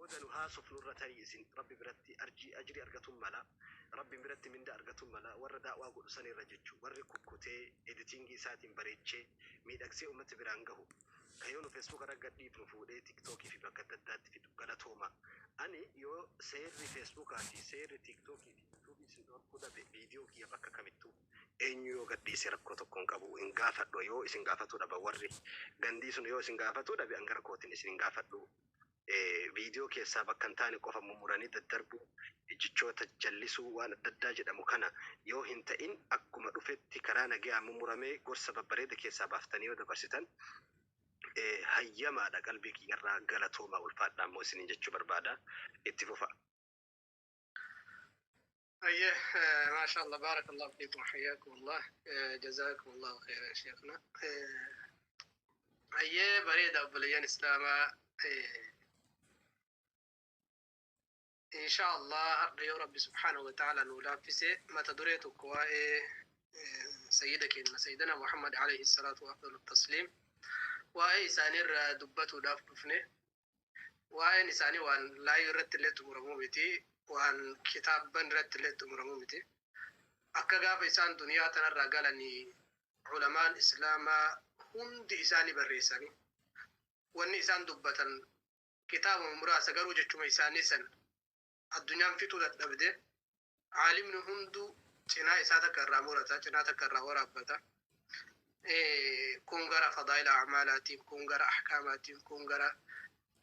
Booda nu haasofnurra tarii isin Rabbi biratti arjii ajrii argatuun mala, Rabbiin biratti mindaa argatuun mala, warra da'waa godhu sanirra jechu, warri kukkutee editingii isaatiin bareechee miidhagsee ummata biraan gahu, ka yoo nu Facebook irra gad dhiifnu fuudhee TikTok fi bakka adda addaatti fidu, galatoomaa. Ani yoo seerri Facebookaa fi seerri TikTok fi YouTube isin dhorkuu dhabe video kiyya bakka kamittuu eenyu yoo gad dhiise rakkoo tokko hin qabu, hin gaafadhu, yoo isin gaafatuu dhaban warri gandii sun yoo isin gaafatuu dhabe an gara kootiin isin hin gaafadhu. Viidiyoo keessaa bakka hin taane qofa mummuranii daddarbuu, jechoota jallisuu, waan adda addaa jedhamu kana yoo hin ta'in akkuma dhufetti karaa nagayaan mummuramee gorsa babbareeda keessaa baaftanii yoo dabarsitan hayyamaadha qalbii kiyyarraa galatoomaa ulfaadhaa immoo isiniin jechuu barbaada. Itti fufaa. Ayyee, maasha Allah, baarakallahu fiikum, hayyaakum Allah, jazaakum Allahu khayran sheekhna. Ayyee, bareeda obboleeyyan islaamaa, insha Allah har'a yoo Rabbi subhaanahu wa ta'ala nuu laaffise mata duree tokko waa'ee sayyida keenya sayyidina Muhammad alayhi salaatu wa afdalu tasliim waa'ee isaaniirra dubbatuudhaaf dhufne. Waa'een isaanii waan laayii irratti illee xumuramuu miti, waan kitaabban irratti illee xumuramuu miti. Akka gaafa isaan duniyaa tanarraa galanii ulamaan islaamaa hundi isaanii barreessanii wanni isaan dubbatan kitaabuma muraasa, garuu jechuma isaanii san addunyaan fixuu dadhabde. Aalimni hunduu cinaa isaa takka irraa murata, cinaa takka irraa waraabbata. Kun gara fadaa'ila a'maalaatiin, kun gara ahkaamaatiin, kun gara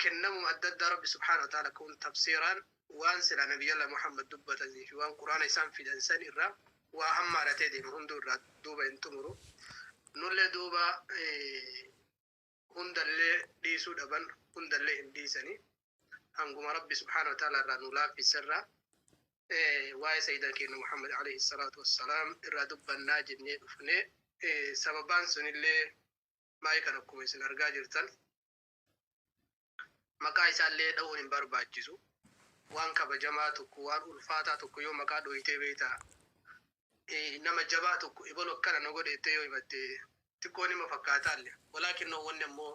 kennamuma adda addaa Rabbi subhaanahu wa ta'ala, kun tafsiiraan waan sila Nabiyyallah Muhammad dubbatanii fi waan Qur'aana isaan fidan san irraa waa hammaaratee deema, hunduu irraa duuba hin xumuru. Nullee duuba hundallee dhiisuu dhaban, hundallee hin dhiisanii, hanguma Rabbi subhaanahu wa ta'ala irraa nu laaffise irraa waa'ee sayyida keenya Muhammad alayhi salaatu wassalaam irraa dubbannaa jennee dhufne. Sababaan sunillee maayii kan akkuma isin argaa jirtan maqaa isaallee dha'uun hin barbaachisu. Waan kabajamaa tokko, waan ulfaataa tokko yoo maqaa dhoyitee beektaa, nama jabaa tokko ibolu akkana na godhe jettee yoo himatte xiqqoo nima fakkaataalle, walaakinnoo wanni ammoo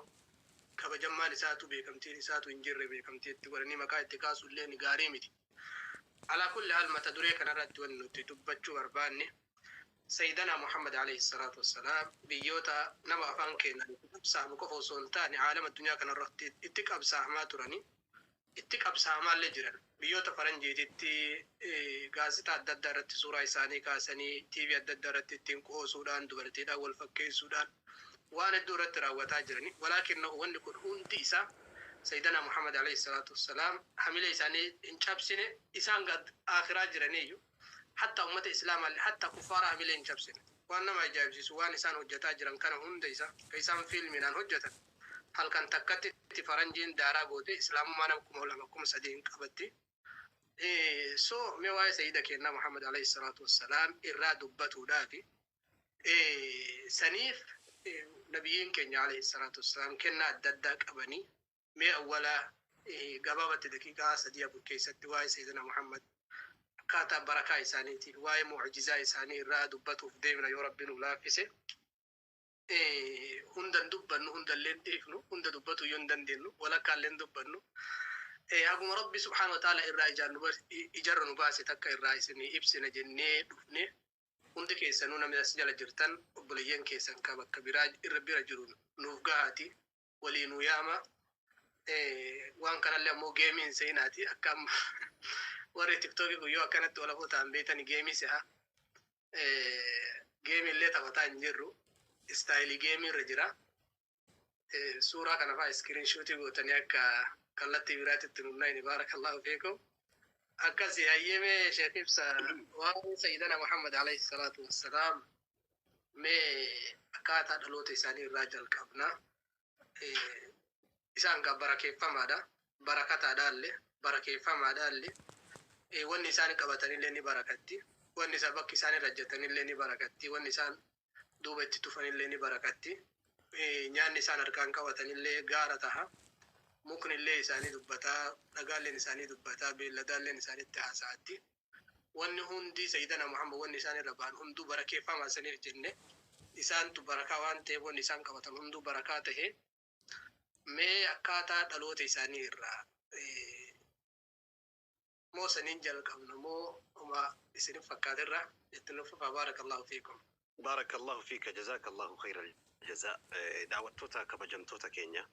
kabajammaan isaatu beekamtiin isaatu hin jirre beekamtii itti godhanii maqaa itti kaasu illee ni gaarii miti. Alaa kulli haal, mata duree kanarratti wanni nuti dubbachuu barbaanne Sayyidana Muhammad alayhi salaatu wassalaam biyyoota nama afaan keenyaan itti qabsaa'amu qofa osoo hin taane aalama addunyaa kanarratti itti qabsaa'amaa turanii, itti qabsaa'amaallee jiran. Biyyoota faranjiititti gaazexaa adda addaa irratti suuraa isaanii kaasanii, TV adda addaa irratti ittiin qoosuudhaan, dubartiidhaan wal fakkeessuudhaan waan hedduu irratti raawwataa jirani. Walaakin wanni kun hundi isaa Sayyidana Muhammad alayhi salaatu wassalaam hamilee isaanii hin cabsine. Isaan gad akhiraa jiraniiyyu, hatta ummata islaamaallee, hatta kuffaara hamilee hin cabsine. Waan nama ajaa'ibsiisu, waan isaan hojjetaa jiran kana hunda isaa ka isaan fiilmiidhaan hojjetan halkan takkatti faranjiin daaraa goote islaamummaa nama 2000, 3000 hin qabatti. So mee waa'ee sayyida keenyaa Muhammad alayhi salaatu wassalaam irraa dubbatuudhaafi. Saniif nabiyyiin keenya alayhi salaatu wassalaam kennaa adda addaa qabanii, mee awwala gabaabatti daqiiqaa 3, 4 keessatti waa'ee sayyidina Muhammad akkaataa barakaa isaaniitiin, waa'ee mu'jizaa isaanii irraa dubbatuuf deemna yoo Rabbi nu laaffise. Hundan dubbannu, hundallee hin dhiifnu, hunda dubbatu yoo hin dandeenyu, walakkaallee hin dubbannu. Haguma Rabbi subhaanahu wa ta'ala irraa ijaan nu ijarra nu baase takka irraa isinii ibsina jennee dhufne. Hundi keessanuu namni as jala jirtan obboleeyyan keessan ka bakka biraa irra bira jiru nuuf gahaati walii nu yaama. Waan kanallee ammoo geemii hin seenaati. Akka amma warri TikTokii kun yoo akkanatti wal afoo ta'an beetani geemii se'a. Geemii illee taphataa hin jirru. Istaayilii geemii irra jira. Suuraa kana fa'aa screenshotii gootanii akka kallattii biraatti nunnayni. Baarakallahu fiikum. Akkasi hayyemee Sheekh Ibsa, waa'ee sayyidana Muhammad alayhi salaatu wassalaam mee akkaataa dhaloota isaanii irraa jalqabna. Isaan gaa barakeeffamaadha. Barakataadhaallee, barakeeffamaadhaallee. Wanni isaan qabatanillee ni barakatti. Wanni isaan bakki isaan irra hojjetanillee ni barakatti. Wanni isaan duuba itti tufanillee ni barakatti. Nyaanni isaan harkaan qabatanillee gaara taha. Muknillee isaanii dubbataa, dhagaalleen isaanii dubbataa, beelladaalleen isaanitti haasa'atti. Wanni hundi sayyidana Muhammad wanni isaan irra ba'an hunduu barakeeffamaa saniif jenne, isaantu barakaa waan ta'eef wanni isaan qabatan hunduu barakaa tahe. Mee akkaataa dhaloota isaanii irraa Saniin jalqabna moo uma isinif fakkaaterra itti nuuf fufaa, baarakallahu fiikum. Baarakallahu fiika, jazaakallahu khayral jazaa. Daawwattoota kabajamtoota keenya,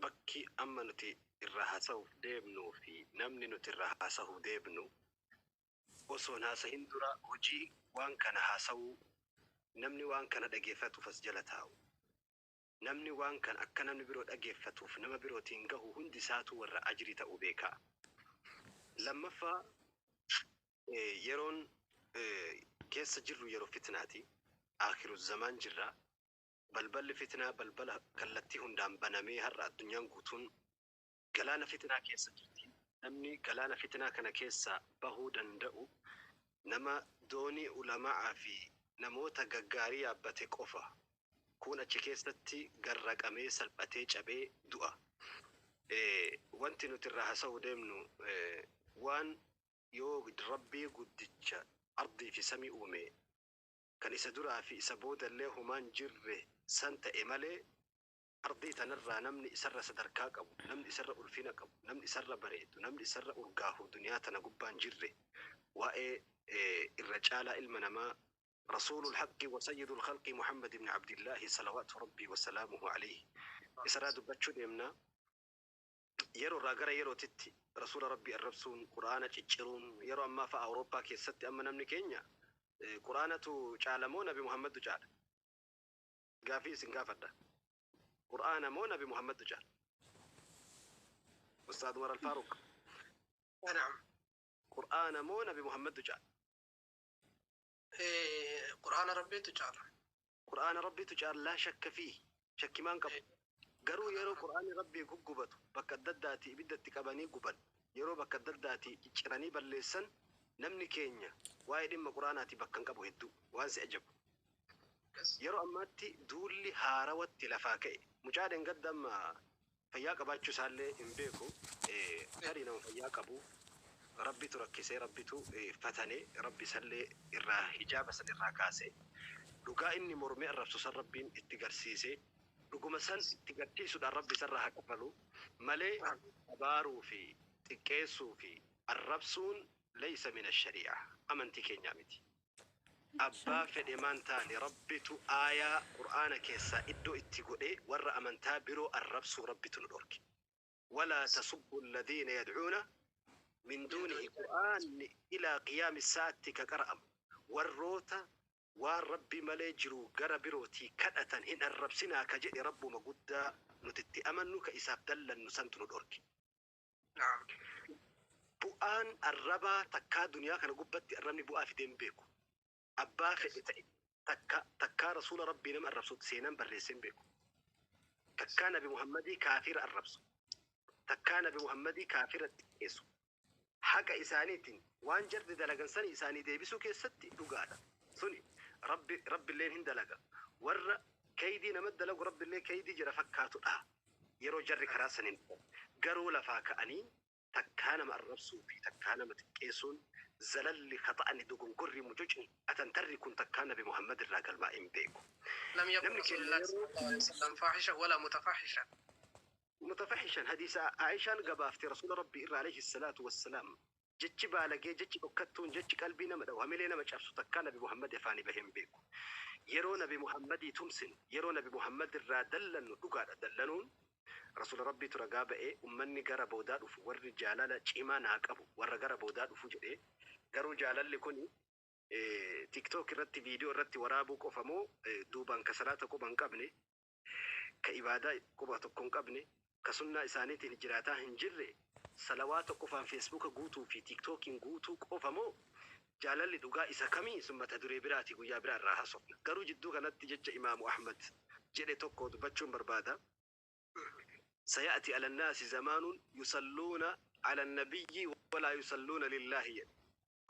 bakki amma nuti irraa haasa'uuf deemnuu fi namni nuti irraa haasa'uuf deemnu osoo hin haasahin dura, hojii waan kana haasa'uu, namni waan kana dhageeffatuuf as jala taa'u, namni waan kana akka namni biroo dhageeffatuuf nama birootiin gahu hundi isaatu warra ajrii ta'uu beekaa. Lammaffaa, yeroon keessa jirru yeroo fitnaati. Akhiru zamaan jirra. Balballi fitnaa balbala kallattii hundaan banamee har'a addunyaan guutuun galaana fitnaa keessa jirti. Namni galaana fitnaa kana keessa bahuu danda'u nama doonii ulama'aa fi namoota gaggaarii yaabbate qofa. Kun achi keessatti garraqamee salphatee cabee du'a. Wanti nuti irraa haasa'uu deemnu waan yoo Rabbii guddicha ardii fi samii uume, kan isa duraa fi isa boodallee humaan jirre san ta'e malee, ardii tanarraa namni isarra sadarkaa qabu, namni isarra ulfina qabu, namni isarra bareedu, namni isarra urgaahu duniyaa tana gubbaan jirre, waa'ee irra caalaa ilma namaa, رسول الحق وسيد الخلق محمد بن عبد الله صلوات ربي وسلامه عليه isarraa dubbachuu deemna. Yeroo irraa gara yerootitti rasuula Rabbii arrabsuun, Quraana cicciruun, yeroo ammaa fa'a Awurooppaa keessatti amma namni keenya Quraanatu caala moo Nabi Muhammadtu caala? Gaafii isin gaafadha. Quraana moo Nabi Muhammadtu caala? Ustaad Umar Alfaaruq. Naam. Quraana moo Nabi Muhammadtu caala? Quraana Rabbiitu caala. Quraana Rabbiitu caala, laa shakka fii, shakkimaan qabu. Garuu yeroo Quraanni Rabbii guggubatu, bakka adda addaatii ibiddatti qabanii guban, yeroo bakka adda addaatii cicciranii balleessan, namni keenya waa'ee dhimma Quraanaatii bakka hin qabu hedduu waan si ajabu. Yeroo ammaatti duulli haarawatti lafaa ka'e. Mucaa dheengadda amma fayyaa qabaachuu isaallee hin beeku. Tarii nama fayyaa qabu. Rabbitu rakkisee, Rabbitu fatanee, Rabbi isallee irraa hijaaba san irraa kaasee, dhugaa inni mormee arrabsu san Rabbiin itti garsiisee, dhuguma san itti garsiisuudhaan Rabbi isarraa haa kafalu malee, abaaruu fi xiqqeessuu fi arrabsuun laysa min asharii'a, amantii keenyaa miti. Abbaa fedhe maan taane, Rabbitu aayaa Qur'aana keessaa iddoo itti godhee warra amantaa biroo arrabsuu Rabbitu nu dhorke. ولا تسبوا الذين يدعون من دونه. Qur'aanni ilaa qiyaami saatti ka qara'amu warroota waan Rabbi malee jiru gara birootii kadhatan hin arrabsinaa ka jedhe Rabbuma guddaa nuti itti amannu, ka isaaf dallannu santu nu dhorke. Bu'aan arrabaa takkaa duniyaa kana gubbatti arrabni bu'aa fidee hin beeku. Abbaa fedhe ta'e, takka takkaa rasuula Rabbii nama arrabsutti seenaan barreessee hin beeku. Takkaa Nabi Muhammadii kaafira arrabsu. Takkaa Nabi Muhammadii kaafira xiqqeessu. Haqa isaaniitiin waan jarri dalagan sani isaanii deebisuu keessatti dhugaadha. Suni Rabbi Rabbiilleen hin dalaga. Warra kaydii nama dalagu Rabbiillee kaydii jira fakkaatudha. Yeroo jarri karaa saniin garuu lafaa ka'anii takkaa nama arrabsuu fi takkaa nama xiqqeessuun, zalalli khaxa'ani, dogongorri, mucucni, atantarri kun takkaa Nabi Muhammad irraa galmaa'ee hin beeku. لم يكن Namni رسول keenya الله yeroo صلى الله عليه وسلم فاحشا ولا متفحشا. متفحشا. Hadiisa Aishaan gabaafte rasuula Rabbii irraa عليه الصلاة والسلام, jechi baalagee, jechi dhokkattuun, jechi qalbii nama dha'u, hamilee nama cabsu takkaa Nabi Muhammad afaanii bahee hin beeku. Yeroo Nabi Muhammadii tumsinu, yeroo Nabi Muhammad irraa dallannu, dhugaadha, dallanuun rasuula Rabbiitu ragaa ba'ee, ummanni gara boodaa dhufu warri jaalala cimaa naa qabu warra gara boodaa dhufu jedhee. Garuu jaalalli kuni TikTok irratti viidiyoo irratti waraabuu qofa moo duubaan ka salaata quba hin qabne, ka ibaadaa quba tokko hin qabne, ka sunnaa isaaniitiin jiraataa hin jirre, salawaata qofaan Feesbuuka guutuu fi TikTokiin guutuu qofa moo jaalalli dhugaa isa kamii? Sun mata duree biraati, guyyaa biraa irraa haasofna. Garuu jidduu kanatti jecha Imaamu Ahmad jedhe tokko dubbachuun barbaada. سيأتي على الناس زمان يصلون على النبي ولا يصلون لله jedhe.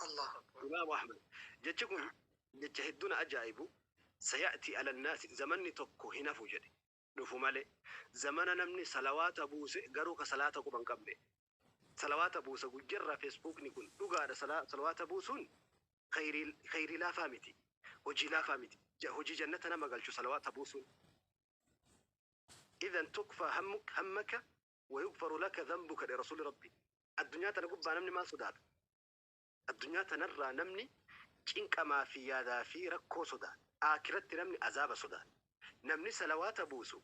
الله أكبر. Imaamu Ahmad. Jechi kun jecha hedduun ajaa'ibu. سيأتي على الناس, zamanni tokko hin hafu jedhe, dhufu malee, zamana namni salawaata buuse garuu ka salaata quba hin qabne salawaata buusa guyyaarraa. Feesbuukni kun dhugaadha, salawaata buusuun khayrii laafaa miti, hojii laafaa miti, hojii jannata nama galchu salawaata buusuun. إذا تكفى همك همك ويغفر لك ذنبك لرسول ربي. Addunyaa tana gubbaa namni maal sodaata? Addunyaa tanarraa namni cinqamaa fi yaadaa fi rakkoo sodaata. Aakiratti namni azaaba sodaata. Namni salawaata buusu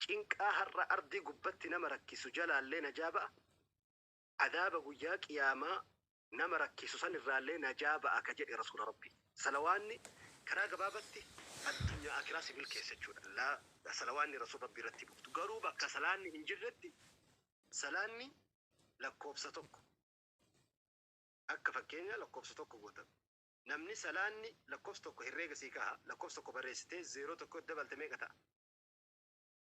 cinqaa har'a ardii gubbatti nama rakkisu jalaallee najaa ba'a. Adaaba guyyaa qiyaamaa nama rakkisu san irraallee najaa ba'a ka jedhe Rasuula Rabbii. Salawaanni karaa gabaabatti addunyaa akiraa si milkeessa jechuudha. Laa salawaanni Rasuula Rabbii irratti buuftu. Garuu bakka salaanni hin jirretti salaanni lakkoofsa tokko. Akka fakkeenya lakkoofsa tokko goota. Namni salaanni lakkoofsa tokko herreega sii kaha, lakkoofsa tokko barreessitee zeeroo tokko dabalte meeqa ta'a?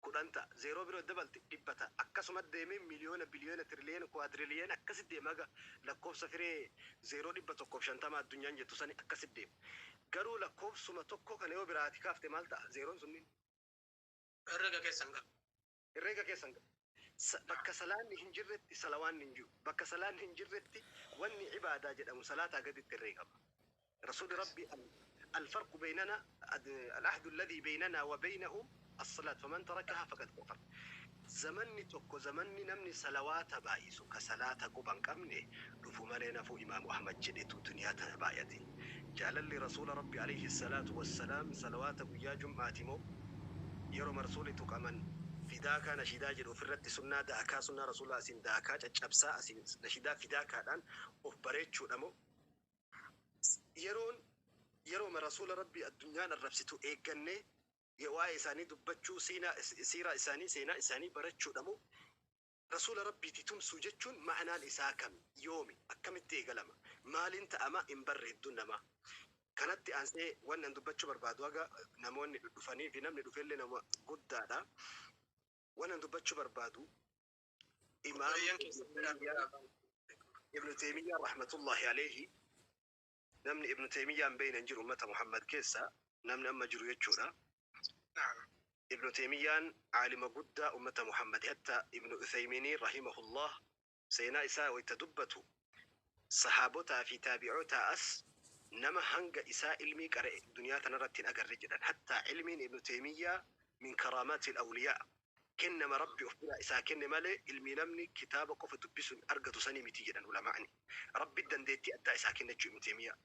10 ta'a. Zeeroo biroo dabalte 100 ta'a. Akkasuma deemee miliyoona, biliyoona, tiriliyoona, kuwaadriliyoona akkasitti deema haga lakkoofsa firee zeeroo 150 addunyaan jettu sani akkasitti deema. Garuu lakkoofsuma tokko kana yoo biraati kaafte maal ta'a? Zeeroon sunniin. Herrega keessa hin galu. Herreega keessa hin galu. Bakka salaanni hin jirretti salawaanni hin jiru. Bakka salaanni hin jirretti wanni ibaadaa jedhamu salaataa gaditti herreegama. Rasuulli Rabbi alfarqu beynana alahdu alladhii beynanaa wa beynahum as-salaat faman tarakahaa faqad kafar. Zamanni tokko zamanni namni salawaata baay'isu ka salaata quba hin qabne dhufu malee nafuu Imaamu Ahmad jedhetu duniyaa tana baay'ate. Jaalalli Rasuula Rabbi alayhi salaatu wassalaam salawaata guyyaa jum'aati moo yeroma Rasuulli tuqaman fidaakaa nashiidaa jedhu ofirratti sunnaa daakaa sunnaa Rasuulaa asiin daakaa caccabsaa asiin nashiidaa fidaakaadhaan of bareechuudha moo yeroon yeroma Rasuula Rabbii addunyaan arrabsitu eeggannee waa'ee isaanii dubbachuu siinaa siiraa isaanii seenaa isaanii barachuudha moo Rasuula Rabbiiti tumsuu jechuun ma'naan isaa kami? Yoomi? Akkamitti eegalama? Maaliin ta'ama? Hin barre hedduun namaa. Kanatti aansee wanni an dubbachuu barbaadu haga namoonni dhudhufanii fi namni dhufellee nama guddaadha. Wanni an dubbachuu barbaadu Imaam Obboleeyyan keessan biraa biraa baay'ee. Ibnu Teeymiyyaa rahmatullahi alayhi, namni Ibnu Teeymiyyaa hin beeyne hin jiru ummata Muhammad keessa, namni amma jiru jechuudha. Naam. Ibnu Teeymiyyaan aalima guddaa ummata Muhammad, hatta Ibnu Uthaymiiniin rahimahullah seenaa isaa wayta dubbatu sahaabotaa fi taabi'otaa as nama hanga isaa ilmii qara'e duniyaa tanarratti hin agarre jedhan. Hatta ilmiin Ibnu Teeymiyyaa min karaamaatil awliyaa, kennama Rabbi of biraa isaa kenne malee ilmii namni kitaaba qofa dubbisuun argatu sanii miti jedhan ulamaa'ni. Rabbi dandeettii addaa isaa kenne jechuu Ibnu Teeymiyyaa.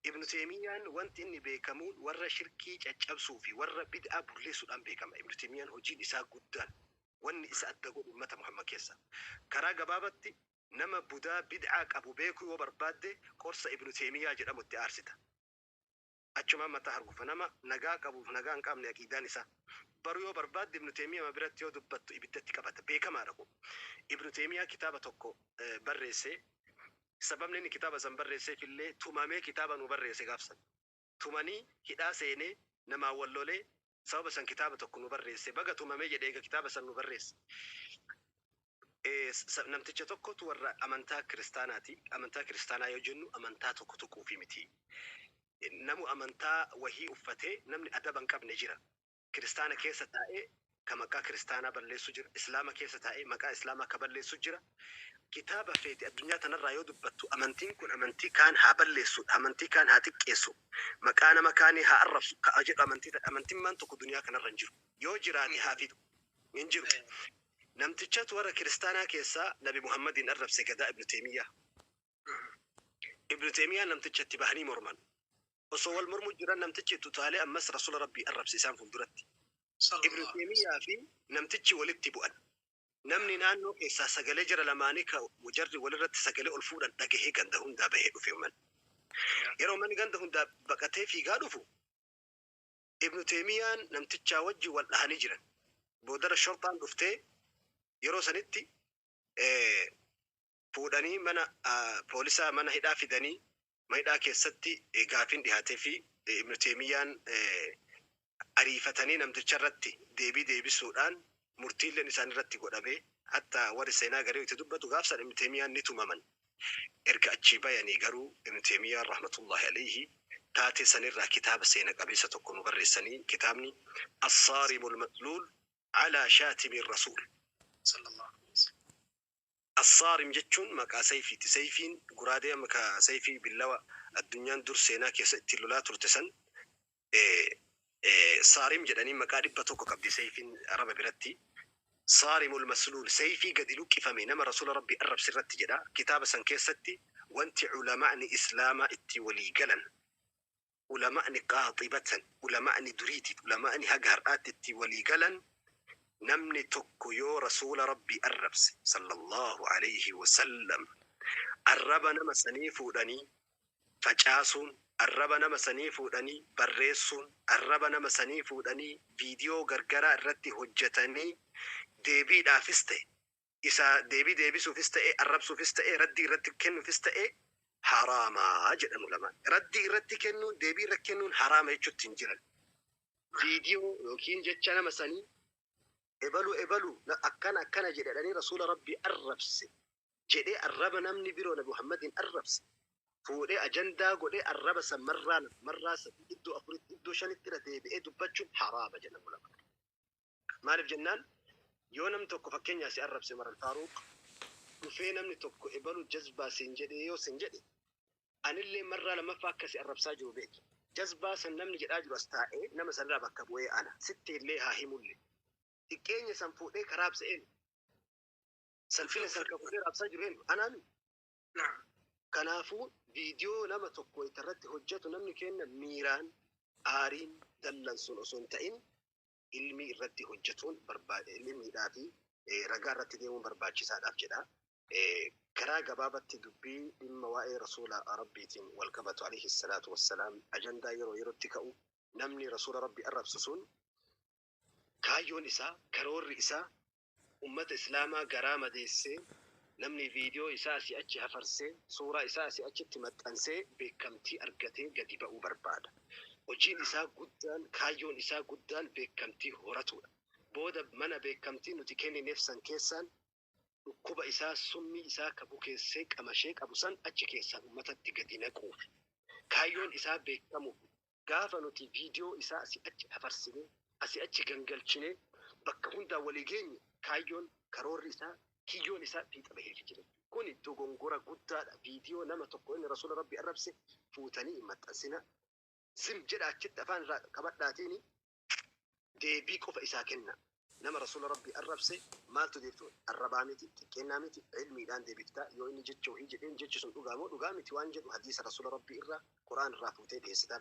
Ibnu Teeymiyyaan wanti inni beekamuun warra shirkii caccabsuu fi warra bid'aa bulleessuudhaan beekama. Ibnu Teeymiyyaan hojiin isaa guddaan wanni isa adda godhu ummata Muhammad keessa. Karaa gabaabatti nama budaa bid'aa qabu beekuu yoo barbaadde qorsa Ibnu Teeymiyyaa jedhamu itti aarsita. Achumaan mataa hargufa. Nama nagaa qabuuf nagaa hin qabne aqiidaan isaa. Baruu yoo barbaadde Ibnu Teeymiyyaa biratti yoo dubbattu ibiddatti qabata. Beekamaadha kun. Ibnu Teeymiyyaa kitaaba tokko barreesse. Sababni inni kitaaba san barreesseef illee tumamee kitaaba nu barreesse gaafsan. Tumanii hidhaa seenee namaan wal lolee sababa san kitaaba tokko nu barreesse. Baga tumamee jedhe eega kitaaba san nu barreesse. Namticha tokkotu warra amantaa kiristaanaati. Amantaa kiristaanaa yoo jennu amantaa tokko tuquufi miti. Namu amantaa wahii uffatee namni adaba hin qabne jira. Kiristaana keessa taa'ee ka maqaa kiristaanaa balleessu jira. Islaama keessa taa'ee maqaa islaamaa ka balleessu jira. Kitaaba feete addunyaa tanarraa yoo dubbattu amantiin kun amantii kaan haa balleessu, amantii kaan haa xiqqeessu, maqaa nama kaanii haa arrabsu ka jedhu amantii amantimmaan tokko duniyaa kanarra hin jiru. Yoo jiraate haa fidu. Hin jiru. Namtichatu warra kiristaanaa keessaa Nabi Muhammadiin arrabse gadaa Ibnu Teeymiyyaa. Ibnu Teeymiyyaa namticha itti bahanii morman. Osoo wal mormuu jiran namtichi itti utaalee ammas Rasuula Rabbii arrabse isaan fuulduratti. Ibnu Teeymiyyaa fi namtichi walitti bu'an. Namni naannoo keessaa sagalee jara lamaanii ka jarri walirratti sagalee ol fuudhan dhagahee ganda hundaa bahee dhufe ummanni. Yeroo ummanni ganda hundaa baqatee fiigaa dhufu Ibnu Teeymiyyaan namtichaa wajji wal dhahanii jiran. Boodara shorxaan dhuftee yeroo sanitti fuudhanii mana poolisaa mana hidhaa fidanii mana hidhaa keessatti gaafiin dhihaatee fi Ibnu Teeymiyyaan ariifatanii namticha irratti deebii deebisuudhaan murtiilleen isaan irratti godhamee hatta warri seenaa garii itti dubbatu gaafsan Ibnu Teeymiyyaan ni tumaman. Erga achii bayanii garuu Ibnu Teeymiyyaan rahmatullahi alayhi taatee sanirraa kitaaba seena qabeessa tokko nu barreessanii kitaabni As-Saarimul Masluul alaa Shaatimi Rasuul. As-Saarim jechuun maqaa sayfiiti. Sayfiin guraadee amma ka sayfii billawa addunyaan dur seenaa keessa ittiin lolaa turte san Saarim jedhanii maqaa 100 qabdi sayfiin Araba biratti. Saarimul Masluul, Seeyfii gadi luqqifame nama Rasuula Rabbii arrabse irratti jedha. Kitaaba san keessatti wanti ulamaa'ni Islaamaa itti walii galan, ulamaa'ni qaaxibatan, ulamaa'ni duriitiif ulamaa'ni haga har'aatti itti walii galan, namni tokko yoo Rasuula Rabbii arrabse sallallahu alayhi wasallam, arraba nama sanii fuudhanii facaasuun, arraba nama sanii fuudhanii barreessuun, arraba nama sanii fuudhanii viidiyoo gargaraa irratti hojjetanii, deebiidhaafis ta'e, isa deebii deebisuufis ta'e, arrabsuufis ta'e, raddii irratti kennuufis ta'e, haraamaa jedhan ulamaan. Raddii irratti kennuun, deebii irratti kennuun haraama jechuutti hin jiran. Viidiyoo yookiin jecha nama sanii ebalu ebalu akkana akkana jedhanii Rasuula Rabbii arrabse jedhee, arraba namni biroo Nabi Muhammadiin arrabse fuudhee ajandaa godhee, arraba san marraa 2, marraa 3, iddoo afuritti, iddoo shanitti irra deebi'ee dubbachuun haraama jedhan ulamaan. Maaliif jennaan, yoo namni tokko fakkeenyaa si arrabse, Umar Al-Faaruq, dhufee namni tokko ebalu jazbaa siin jedhee yoo sin jedhe, anillee marraa lammaffaa akka si arrabsaa jiru beeki. Jazbaa san namni jedhaa jiru as taa'ee nama sanirraa bakka bu'ee ana. Sitti illee haa himullee. Xiqqeenya san fuudhee karaa raabse eenyu? Salphina san kan fuudhee raabsaa jiru eenyu? Anaami. Kanaafuu viidiyoo nama tokko irratti hojjetu namni kenna miiraan, aariin, dallansuun osoo hin ta'in ilmii irratti hojjetuun ilmiidhaa fi ragaa irratti deemuun barbaachisaadhaaf jedha. Karaa gabaabatti dubbii dhimma waa'ee Rasuula Rabbiitiin wal qabatu alayhi salaatu wassalaam, ajandaa yeroo yerootti ka'u, namni Rasuula Rabbii arrabsu sun kaayyoon isaa, karoorri isaa ummata Islaamaa garaa madeessee, namni viidiyoo isaa asii achi hafarsee, suuraa isaa asii achitti maxxansee, beekamtii argatee gadi ba'uu barbaada. Hojiin isaa guddaan, kaayyoon isaa guddaan beekamtii horatudha. Booda mana beekamtii nuti kennineef san keessaan dhukkuba isaa, summii isaa ka bukeessee qamashee qabu san achi keessaan ummatatti gadi naquuf. Kaayyoon isaa beekamuuf. Gaafa nuti viidiyoo isaa asii achi hafarsinee, asii achi gangalchinee, bakka hundaan walii geenye, kaayyoon, karoorri isaa, kiyyoon isaa fiixa baheef jira. Kuni dogongora guddaadha. Viidiyoo nama tokko inni Rasuula Rabbii arrabse fuutanii hin maxxansina. Zim jedha, achitti afaan irraa qabadhaatiin deebii qofa isaa kenna. Nama Rasuula Rabbii arrabse maaltu deebiftu? Arrabaa miti, xiqqeennaa miti, ilmiidhaan deebiftaa. Yoo inni jecha wahii jedheen, jechi sun dhugaa moo dhugaa miti waan jedhu hadiisa Rasuula Rabbii irraa, Quraan irraa fuutee dhiyeessitaa.